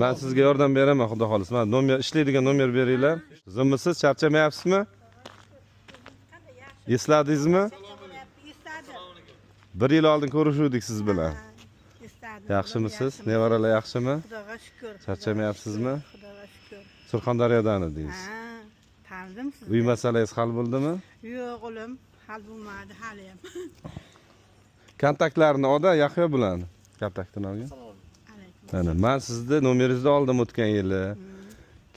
Man sizga yordam beraman, xudo xohlasa. Mana nomer, ishlaydigan nomer beringlar. Zimmisiz, charchamayapsizmi? Esladingizmi? Esladim. Bir yil oldin ko'rishuvdik siz bilan. Esladim. Yaxshimisiz? Nevaralar yaxshimi? Xudoga shukur. Charchamayapsizmi? Xudoga shukur. Surxondaryodan edingiz. Ha, tanidim sizni. Uy masalangiz hal bo'ldimi? Yo'q, o'g'lim, hal bo'lmadi hali ham. Kontaktlarini oda Yahyo bilan. Kontaktini olgin. Alaykum. Mana men sizni nomeringizni oldim o'tgan yili.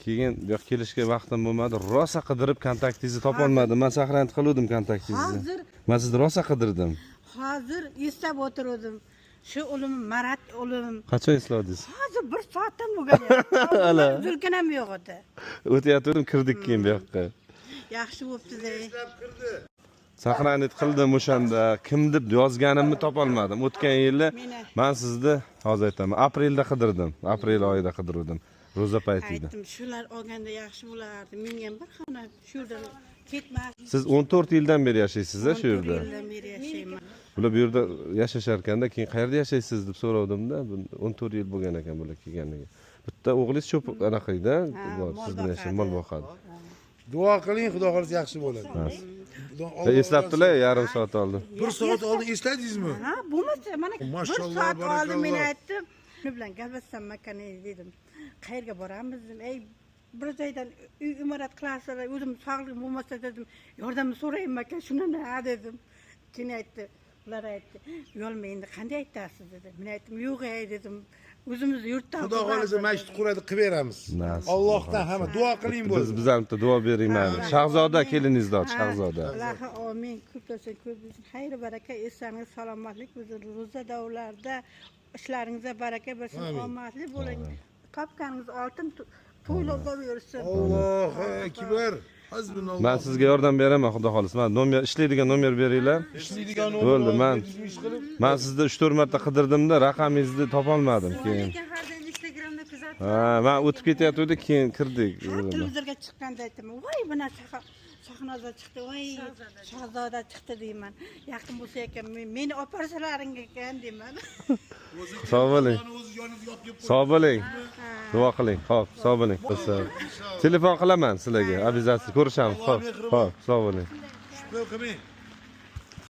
Keyin bu yoqqa kelishga vaqtim bo'lmadi. Rosa qidirib kontaktingizni topolmadim. Men saqlanib qiluvdim kontaktingizni. Hozir Men sizni rosa qidirdim. hozir eslab o'tirdim. Shu o'g'lim Marat o'g'lim. Qachon esladingiz? Hozir bir soatdan bo'lgan. Ala. Uzilgan ham yo'q edi. O'tayotgandim, kirdik keyin bu yoqqa. Yaxshi bo'pti-da. Saqlanib qildim o'shanda. Kim deb yozganimni topolmadim. O'tgan yili Meni. men sizni hozir aytaman, aprelda qidirdim. Aprel oyida qidirdim. Ro'za paytida. Aytdim, shular olganda yaxshi bo'lardi. Menga ham bir xona shu yerdan ketmas. Siz 14 yildan beri yashaysiz-a shu yerda. 14 yildan beri yashayman. Bular bu yerda yashashar ekanda, keyin qayerda yashaysiz deb so'ravdimda, 14 yil bo'lgan ekan bular kelganiga. Bitta o'g'lingiz cho'p anaqa edi, Ha, bor, mol siz bilan yashaydi, mol boqadi. Duo qiling, xudo xohlasa yaxshi bo'ladi. Eslabdilar, yarim soat oldin. Bir soat oldin esladingizmi? Ha, bo'lmasa mana bir Mashalloh, soat oldin men barakalloh. aytdim. Shuni bilan gaplashsam ekan ey dedim. Qayerga boramiz dedim. Ey, bir joydan uy imorat qilasizlar, o'zim sog'lig'im bo'lmasa dedim, yordamni so'rayman ekan, shundan ha dedim. Keyin aytdi, ular aytdi, uyalmay endi qanday aytasiz dedi. Men aytdim, yo'q ey dedim. O'zimiz yurtdan Xudo xohlasa masjid quradi, qilib beramiz. Nasib. Allohdan hamma duo qiling Biz bo'ldi. biz ham bitta duo bering mayli. Shahzoda keliningizni ot, Shahzoda. Allohu amin. Ko'p bo'lsin, ko'p bo'lsin. Xayr baraka, esingizga salomatlik bo'lsin. Ro'za davrlarida ishlaringizda baraka bo'lsin, omadli bo'ling. Topganingiz oltin to'ylarda bersin. Allohu akbar. Hasbunalloh. Men sizga yordam beraman, xudo xohlasa. Mana nomer, ishlaydigan nomer beringlar. Ishlaydigan Bo'ldi, ish qilib. Men sizni 3-4 marta qidirdimda, raqamingizni topolmadim keyin. Lekin har doim Instagramda kuzatib Ha, men o'tib ketayotgandik, keyin kirdik. Har televizorga chiqqanda aytaman, voy buna Shahnoza chiqdi, voy Shahzoda chiqdi deyman. Yaqin bo'lsa ekan meni oparsalaring ekan deyman. Sog' bo'ling. O'zi yoningizga olib kelib Sog' bo'ling. Duo qiling. Xo'p, sog' bo'ling. Telefon qilaman sizlarga. Обязательно ko'rishamiz. Xo'p, xo'p, sog' bo'ling. Shubha qilmang.